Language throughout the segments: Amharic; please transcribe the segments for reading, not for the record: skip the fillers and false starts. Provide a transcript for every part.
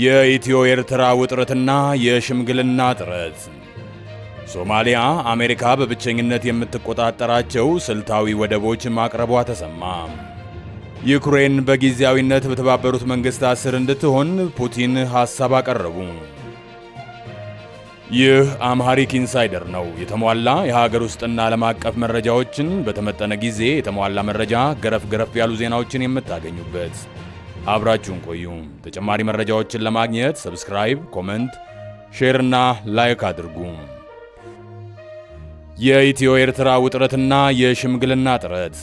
የኢትዮ ኤርትራ ውጥረትና የሽምግልና ጥረት። ሶማሊያ አሜሪካ በብቸኝነት የምትቆጣጠራቸው ስልታዊ ወደቦች ማቅረቧ ተሰማ። ዩክሬን በጊዜያዊነት በተባበሩት መንግስታት ስር እንድትሆን ፑቲን ሐሳብ አቀረቡ። ይህ Amharic Insider ነው። የተሟላ የሀገር ውስጥና ዓለም አቀፍ መረጃዎችን በተመጠነ ጊዜ፣ የተሟላ መረጃ፣ ገረፍ ገረፍ ያሉ ዜናዎችን የምታገኙበት። አብራችሁን ቆዩ። ተጨማሪ መረጃዎችን ለማግኘት subscribe፣ comment፣ share እና like አድርጉ። የኢትዮ ኤርትራ ውጥረትና የሽምግልና ጥረት።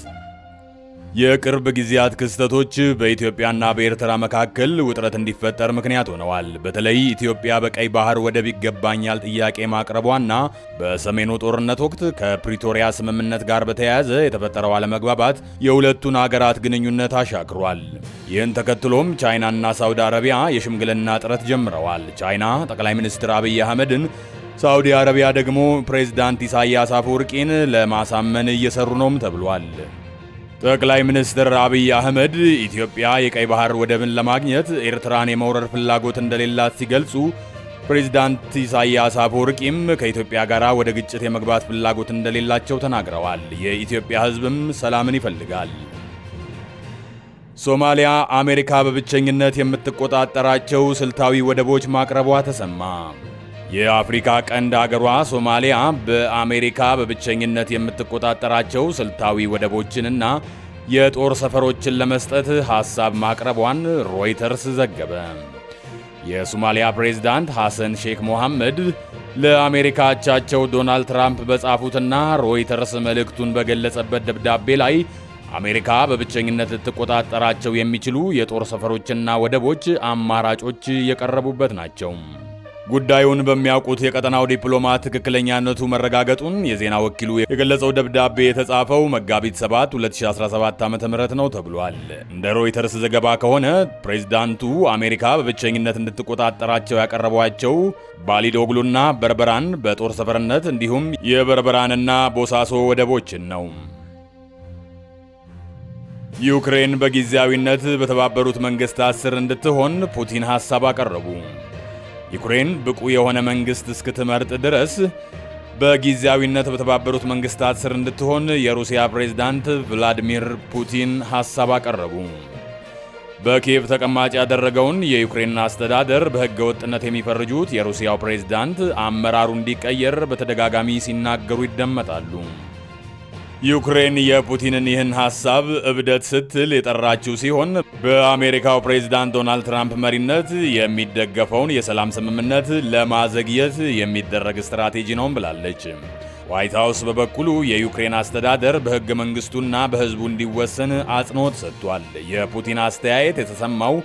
የቅርብ ጊዜያት ክስተቶች በኢትዮጵያና በኤርትራ መካከል ውጥረት እንዲፈጠር ምክንያት ሆነዋል። በተለይ ኢትዮጵያ በቀይ ባህር ወደብ ይገባኛል ጥያቄ ማቅረቧና በሰሜኑ ጦርነት ወቅት ከፕሪቶሪያ ስምምነት ጋር በተያያዘ የተፈጠረው አለመግባባት የሁለቱን አገራት ግንኙነት አሻክሯል። ይህን ተከትሎም ቻይናና ሳውዲ አረቢያ የሽምግልና ጥረት ጀምረዋል። ቻይና ጠቅላይ ሚኒስትር አብይ አህመድን፣ ሳውዲ አረቢያ ደግሞ ፕሬዝዳንት ኢሳያስ አፈወርቂን ለማሳመን እየሰሩ ነውም ተብሏል። ጠቅላይ ሚኒስትር አብይ አህመድ ኢትዮጵያ የቀይ ባህር ወደብን ለማግኘት ኤርትራን የመውረር ፍላጎት እንደሌላት ሲገልጹ፣ ፕሬዝዳንት ኢሳያስ አፈወርቂም ከኢትዮጵያ ጋር ወደ ግጭት የመግባት ፍላጎት እንደሌላቸው ተናግረዋል። የኢትዮጵያ ሕዝብም ሰላምን ይፈልጋል። ሶማሊያ አሜሪካ በብቸኝነት የምትቆጣጠራቸው ስልታዊ ወደቦች ማቅረቧ ተሰማ። የአፍሪካ ቀንድ አገሯ ሶማሊያ በአሜሪካ በብቸኝነት የምትቆጣጠራቸው ስልታዊ ወደቦችንና የጦር ሰፈሮችን ለመስጠት ሐሳብ ማቅረቧን ሮይተርስ ዘገበ። የሶማሊያ ፕሬዝዳንት ሐሰን ሼክ ሞሐመድ ለአሜሪካ አቻቸው ዶናልድ ትራምፕ በጻፉትና ሮይተርስ መልእክቱን በገለጸበት ደብዳቤ ላይ አሜሪካ በብቸኝነት ልትቆጣጠራቸው የሚችሉ የጦር ሰፈሮችና ወደቦች አማራጮች የቀረቡበት ናቸው። ጉዳዩን በሚያውቁት የቀጠናው ዲፕሎማት ትክክለኛነቱ መረጋገጡን የዜና ወኪሉ የገለጸው ደብዳቤ የተጻፈው መጋቢት 7 2017 ዓ.ም ነው ተብሏል። እንደ ሮይተርስ ዘገባ ከሆነ ፕሬዝዳንቱ አሜሪካ በብቸኝነት እንድትቆጣጠራቸው ያቀረቧቸው ባሊዶግሉና በርበራን በጦር ሰፈርነት እንዲሁም የበርበራንና ቦሳሶ ወደቦችን ነው። ዩክሬን በጊዜያዊነት በተባበሩት መንግስታት ስር እንድትሆን ፑቲን ሐሳብ አቀረቡ። ዩክሬን ብቁ የሆነ መንግስት እስክትመርጥ ድረስ በጊዜያዊነት በተባበሩት መንግስታት ስር እንድትሆን የሩሲያ ፕሬዝዳንት ቭላዲሚር ፑቲን ሐሳብ አቀረቡ። በኪየቭ ተቀማጭ ያደረገውን የዩክሬን አስተዳደር በሕገ ወጥነት የሚፈርጁት የሩሲያው ፕሬዝዳንት አመራሩ እንዲቀየር በተደጋጋሚ ሲናገሩ ይደመጣሉ። ዩክሬን የፑቲንን ይህን ሐሳብ እብደት ስትል የጠራችው ሲሆን፣ በአሜሪካው ፕሬዝዳንት ዶናልድ ትራምፕ መሪነት የሚደገፈውን የሰላም ስምምነት ለማዘግየት የሚደረግ ስትራቴጂ ነውም ብላለች። ዋይት ሀውስ በበኩሉ የዩክሬን አስተዳደር በሕገ መንግስቱና በሕዝቡ እንዲወሰን አጽንኦት ሰጥቷል። የፑቲን አስተያየት የተሰማው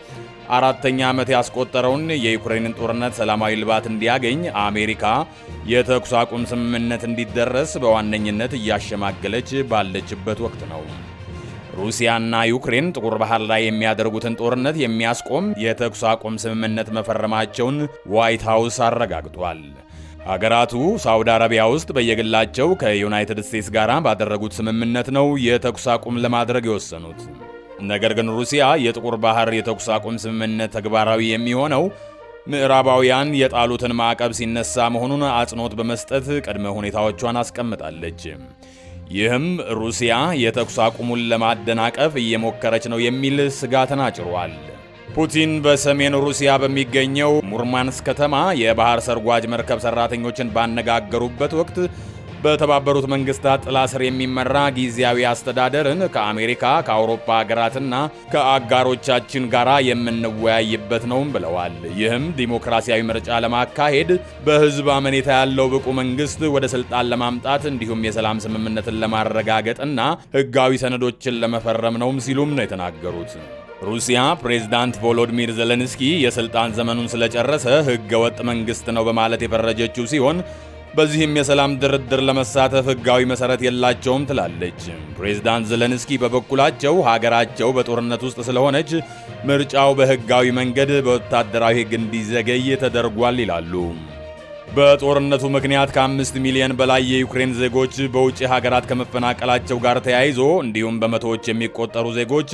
አራተኛ ዓመት ያስቆጠረውን የዩክሬንን ጦርነት ሰላማዊ እልባት እንዲያገኝ አሜሪካ የተኩስ አቁም ስምምነት እንዲደረስ በዋነኝነት እያሸማገለች ባለችበት ወቅት ነው። ሩሲያና ዩክሬን ጥቁር ባህር ላይ የሚያደርጉትን ጦርነት የሚያስቆም የተኩስ አቁም ስምምነት መፈረማቸውን ዋይት ሀውስ አረጋግጧል። ሀገራቱ ሳውዲ አረቢያ ውስጥ በየግላቸው ከዩናይትድ ስቴትስ ጋር ባደረጉት ስምምነት ነው የተኩስ አቁም ለማድረግ የወሰኑት። ነገር ግን ሩሲያ የጥቁር ባህር የተኩስ አቁም ስምምነት ተግባራዊ የሚሆነው ምዕራባውያን የጣሉትን ማዕቀብ ሲነሳ መሆኑን አጽንኦት በመስጠት ቅድመ ሁኔታዎቿን አስቀምጣለች። ይህም ሩሲያ የተኩስ አቁሙን ለማደናቀፍ እየሞከረች ነው የሚል ስጋትን አጭሯል። ፑቲን በሰሜን ሩሲያ በሚገኘው ሙርማንስክ ከተማ የባህር ሰርጓጅ መርከብ ሰራተኞችን ባነጋገሩበት ወቅት በተባበሩት መንግስታት ጥላ ስር የሚመራ ጊዜያዊ አስተዳደርን ከአሜሪካ፣ ከአውሮፓ ሀገራትና ከአጋሮቻችን ጋር የምንወያይበት ነውም ብለዋል። ይህም ዲሞክራሲያዊ ምርጫ ለማካሄድ፣ በህዝብ አመኔታ ያለው ብቁ መንግስት ወደ ስልጣን ለማምጣት፣ እንዲሁም የሰላም ስምምነትን ለማረጋገጥና ህጋዊ ሰነዶችን ለመፈረም ነውም ሲሉም ነው የተናገሩት። ሩሲያ ፕሬዝዳንት ቮሎዲሚር ዘለንስኪ የስልጣን ዘመኑን ስለጨረሰ ህገ ወጥ መንግስት ነው በማለት የፈረጀችው ሲሆን፣ በዚህም የሰላም ድርድር ለመሳተፍ ህጋዊ መሰረት የላቸውም ትላለች። ፕሬዝዳንት ዘለንስኪ በበኩላቸው ሀገራቸው በጦርነት ውስጥ ስለሆነች ምርጫው በህጋዊ መንገድ በወታደራዊ ህግ እንዲዘገይ ተደርጓል ይላሉ። በጦርነቱ ምክንያት ከ5 ሚሊዮን በላይ የዩክሬን ዜጎች በውጭ ሀገራት ከመፈናቀላቸው ጋር ተያይዞ እንዲሁም በመቶዎች የሚቆጠሩ ዜጎች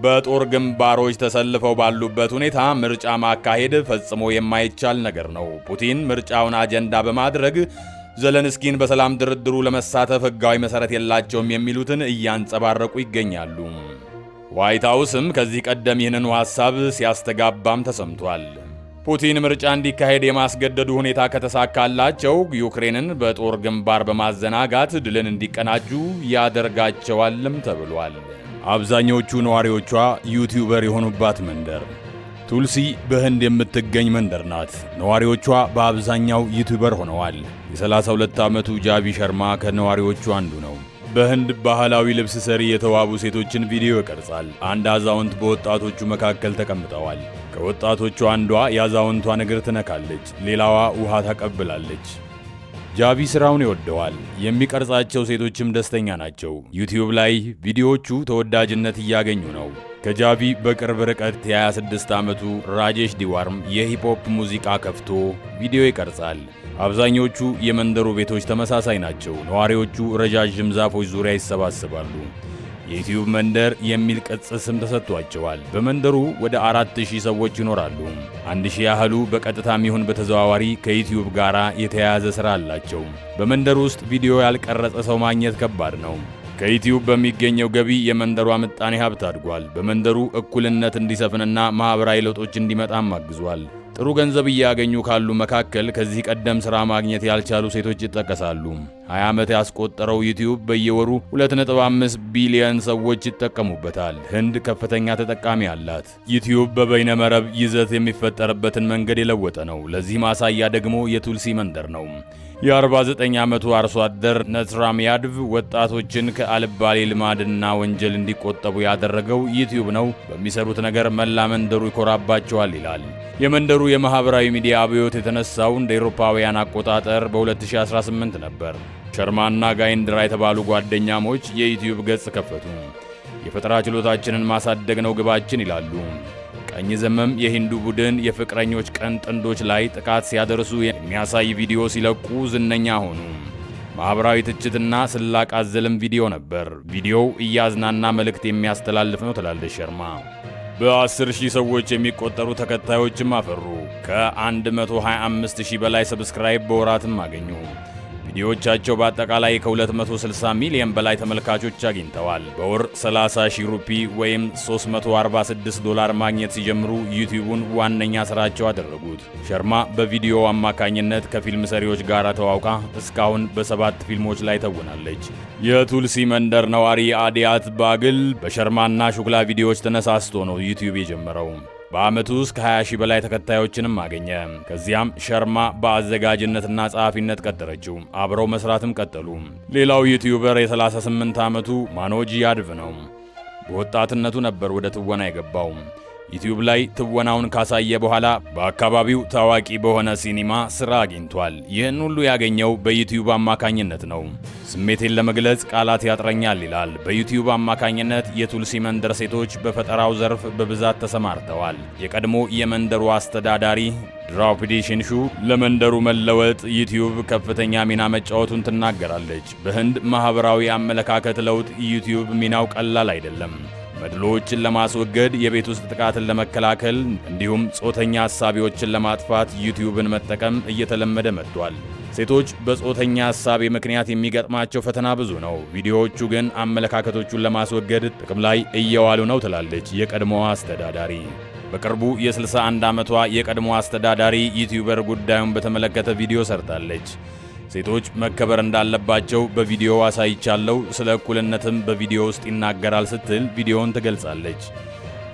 በጦር ግንባሮች ተሰልፈው ባሉበት ሁኔታ ምርጫ ማካሄድ ፈጽሞ የማይቻል ነገር ነው። ፑቲን ምርጫውን አጀንዳ በማድረግ ዘለንስኪን በሰላም ድርድሩ ለመሳተፍ ሕጋዊ መሰረት የላቸውም የሚሉትን እያንጸባረቁ ይገኛሉ። ዋይት ሃውስም ከዚህ ቀደም ይህንኑ ሐሳብ ሲያስተጋባም ተሰምቷል። ፑቲን ምርጫ እንዲካሄድ የማስገደዱ ሁኔታ ከተሳካላቸው ዩክሬንን በጦር ግንባር በማዘናጋት ድልን እንዲቀናጁ ያደርጋቸዋልም ተብሏል። አብዛኞቹ ነዋሪዎቿ YouTuber የሆኑባት መንደር ቱልሲ በህንድ የምትገኝ መንደር ናት። ነዋሪዎቿ በአብዛኛው YouTuber ሆነዋል። የ32 ዓመቱ ጃቪ ሸርማ ከነዋሪዎቹ አንዱ ነው። በህንድ ባህላዊ ልብስ ሰሪ የተዋቡ ሴቶችን ቪዲዮ ይቀርጻል። አንድ አዛውንት በወጣቶቹ መካከል ተቀምጠዋል። ከወጣቶቹ አንዷ የአዛውንቷን እግር ትነካለች፣ ሌላዋ ውሃ ታቀብላለች። ጃቪ ስራውን ይወደዋል። የሚቀርጻቸው ሴቶችም ደስተኛ ናቸው። ዩቲዩብ ላይ ቪዲዮዎቹ ተወዳጅነት እያገኙ ነው። ከጃቪ በቅርብ ርቀት የ26 ዓመቱ ራጄሽ ዲዋርም የ hip hop ሙዚቃ ከፍቶ ቪዲዮ ይቀርጻል። አብዛኞቹ የመንደሩ ቤቶች ተመሳሳይ ናቸው። ነዋሪዎቹ ረዣዥም ዛፎች ዙሪያ ይሰባሰባሉ። የዩቲዩብ መንደር የሚል ቅጽል ስም ተሰጥቷቸዋል። በመንደሩ ወደ 4000 ሰዎች ይኖራሉ። 1000 ያህሉ በቀጥታም ይሁን በተዘዋዋሪ ከዩቲዩብ ጋር የተያያዘ ሥራ አላቸው። በመንደሩ ውስጥ ቪዲዮ ያልቀረጸ ሰው ማግኘት ከባድ ነው። ከዩቲዩብ በሚገኘው ገቢ የመንደሯ ምጣኔ ሀብት አድጓል። በመንደሩ እኩልነት እንዲሰፍንና ማኅበራዊ ለውጦች እንዲመጣም አግዟል። ጥሩ ገንዘብ እያገኙ ካሉ መካከል ከዚህ ቀደም ሥራ ማግኘት ያልቻሉ ሴቶች ይጠቀሳሉ። 20 ዓመት ያስቆጠረው ዩቲዩብ በየወሩ 2.5 ቢሊዮን ሰዎች ይጠቀሙበታል። ህንድ ከፍተኛ ተጠቃሚ አላት። ዩቲዩብ በበይነ መረብ ይዘት የሚፈጠርበትን መንገድ የለወጠ ነው። ለዚህ ማሳያ ደግሞ የቱልሲ መንደር ነው። የ49 ዓመቱ አርሶ አደር ነትራም ያድቭ ወጣቶችን ከአልባሌ ልማድና ወንጀል እንዲቆጠቡ ያደረገው ዩቲዩብ ነው። በሚሰሩት ነገር መላ መንደሩ ይኮራባቸዋል ይላል። የመንደሩ የማህበራዊ ሚዲያ አብዮት የተነሳው እንደ አውሮፓውያን አቆጣጠር በ2018 ነበር። ሸርማና ጋይንድራ የተባሉ ጓደኛሞች የዩቲዩብ ገጽ ከፈቱ። የፈጠራ ችሎታችንን ማሳደግ ነው ግባችን ይላሉ። ቀኝ ዘመም የሂንዱ ቡድን የፍቅረኞች ቀን ጥንዶች ላይ ጥቃት ሲያደርሱ የሚያሳይ ቪዲዮ ሲለቁ ዝነኛ ሆኑ። ማኅበራዊ ትችትና ስላቅ አዘልም ቪዲዮ ነበር። ቪዲዮው እያዝናና መልእክት የሚያስተላልፍ ነው ትላለች ሸርማ። በ10,000 ሰዎች የሚቆጠሩ ተከታዮችም አፈሩ። ከ125,000 በላይ subscribe በወራትም አገኙ። ቪዲዮዎቻቸው በአጠቃላይ ከ260 ሚሊዮን በላይ ተመልካቾች አግኝተዋል። በወር 30 ሺህ ሩፒ ወይም $346 ማግኘት ሲጀምሩ ዩቲዩቡን ዋነኛ ስራቸው አደረጉት። ሸርማ በቪዲዮ አማካኝነት ከፊልም ሰሪዎች ጋር ተዋውቃ እስካሁን በ7 ፊልሞች ላይ ተውናለች። የቱልሲ መንደር ነዋሪ አዲያት ባግል በሸርማና ሹክላ ቪዲዮዎች ተነሳስቶ ነው ዩቲዩብ የጀመረው። በዓመቱ ውስጥ ከ20 ሺህ በላይ ተከታዮችንም አገኘ። ከዚያም ሸርማ በአዘጋጅነትና ጸሐፊነት ቀጠረችው። አብረው መስራትም ቀጠሉ። ሌላው YouTuber የ38 ዓመቱ ማኖጅ ያድቭ ነው። በወጣትነቱ ነበር ወደ ትወና የገባው። ዩቲዩብ ላይ ትወናውን ካሳየ በኋላ በአካባቢው ታዋቂ በሆነ ሲኒማ ስራ አግኝቷል። ይህን ሁሉ ያገኘው በዩቲዩብ አማካኝነት ነው። ስሜቴን ለመግለጽ ቃላት ያጥረኛል ይላል። በዩቲዩብ አማካኝነት የቱልሲ መንደር ሴቶች በፈጠራው ዘርፍ በብዛት ተሰማርተዋል። የቀድሞ የመንደሩ አስተዳዳሪ ድራውፕዲ ሽንሹ ለመንደሩ መለወጥ ዩቲዩብ ከፍተኛ ሚና መጫወቱን ትናገራለች። በህንድ ማህበራዊ አመለካከት ለውጥ ዩቲዩብ ሚናው ቀላል አይደለም። መድሎዎችን ለማስወገድ፣ የቤት ውስጥ ጥቃትን ለመከላከል እንዲሁም ጾተኛ ሀሳቢዎችን ለማጥፋት ዩቲዩብን መጠቀም እየተለመደ መጥቷል። ሴቶች በጾተኛ ሀሳቤ ምክንያት የሚገጥማቸው ፈተና ብዙ ነው። ቪዲዮዎቹ ግን አመለካከቶቹን ለማስወገድ ጥቅም ላይ እየዋሉ ነው ትላለች የቀድሞዋ አስተዳዳሪ። በቅርቡ የ61 ዓመቷ የቀድሞ አስተዳዳሪ YouTuber ጉዳዩን በተመለከተ ቪዲዮ ሰርታለች። ሴቶች መከበር እንዳለባቸው በቪዲዮ አሳይቻለሁ፣ ስለ እኩልነትም በቪዲዮ ውስጥ ይናገራል ስትል ቪዲዮውን ትገልጻለች።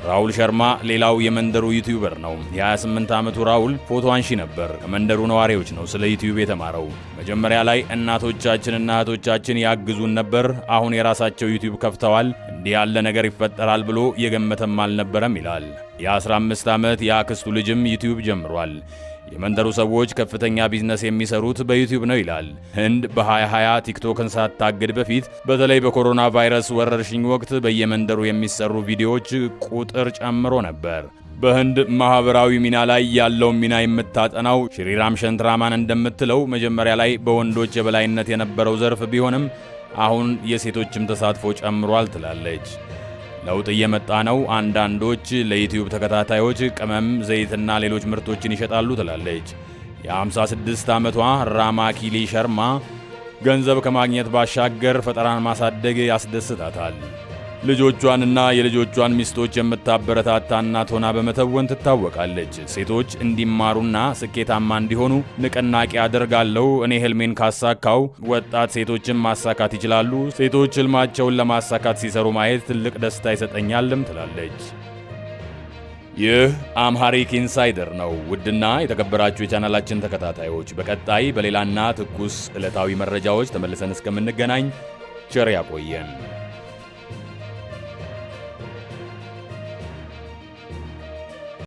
ራውል ሸርማ ሌላው የመንደሩ YouTuber ነው። የ28 ዓመቱ ራውል ፎቶ አንሺ ነበር። ከመንደሩ ነዋሪዎች ነው ስለ ዩቲዩብ የተማረው። መጀመሪያ ላይ እናቶቻችንና እህቶቻችን ያግዙን ነበር። አሁን የራሳቸው ዩቲዩብ ከፍተዋል። እንዲህ ያለ ነገር ይፈጠራል ብሎ የገመተም አልነበረም ይላል። የ15 ዓመት የአክስቱ ልጅም ዩቲዩብ ጀምሯል። የመንደሩ ሰዎች ከፍተኛ ቢዝነስ የሚሰሩት በዩቲዩብ ነው ይላል። ህንድ በ2020 ቲክቶክን ሳታግድ በፊት በተለይ በኮሮና ቫይረስ ወረርሽኝ ወቅት በየመንደሩ የሚሰሩ ቪዲዮዎች ቁጥር ጨምሮ ነበር። በህንድ ማህበራዊ ሚና ላይ ያለውን ሚና የምታጠናው ሽሪራም ሸንትራማን እንደምትለው መጀመሪያ ላይ በወንዶች የበላይነት የነበረው ዘርፍ ቢሆንም አሁን የሴቶችም ተሳትፎ ጨምሯል ትላለች። ለውጥ እየመጣ ነው። አንዳንዶች ለዩቲዩብ ተከታታዮች ቅመም፣ ዘይትና ሌሎች ምርቶችን ይሸጣሉ ትላለች። የ56 ዓመቷ ራማኪሊ ሸርማ ገንዘብ ከማግኘት ባሻገር ፈጠራን ማሳደግ ያስደስታታል። ልጆቿንና የልጆቿን ሚስቶች የምታበረታታ እናት ሆና በመተወን ትታወቃለች። ሴቶች እንዲማሩና ስኬታማ እንዲሆኑ ንቅናቄ አደርጋለሁ። እኔ ህልሜን ካሳካው ወጣት ሴቶችን ማሳካት ይችላሉ። ሴቶች ህልማቸውን ለማሳካት ሲሰሩ ማየት ትልቅ ደስታ ይሰጠኛልም ትላለች። ይህ Amharic Insider ነው። ውድና የተከበራችሁ የቻናላችን ተከታታዮች፣ በቀጣይ በሌላና ትኩስ ዕለታዊ መረጃዎች ተመልሰን እስከምንገናኝ ቸር ያቆየን።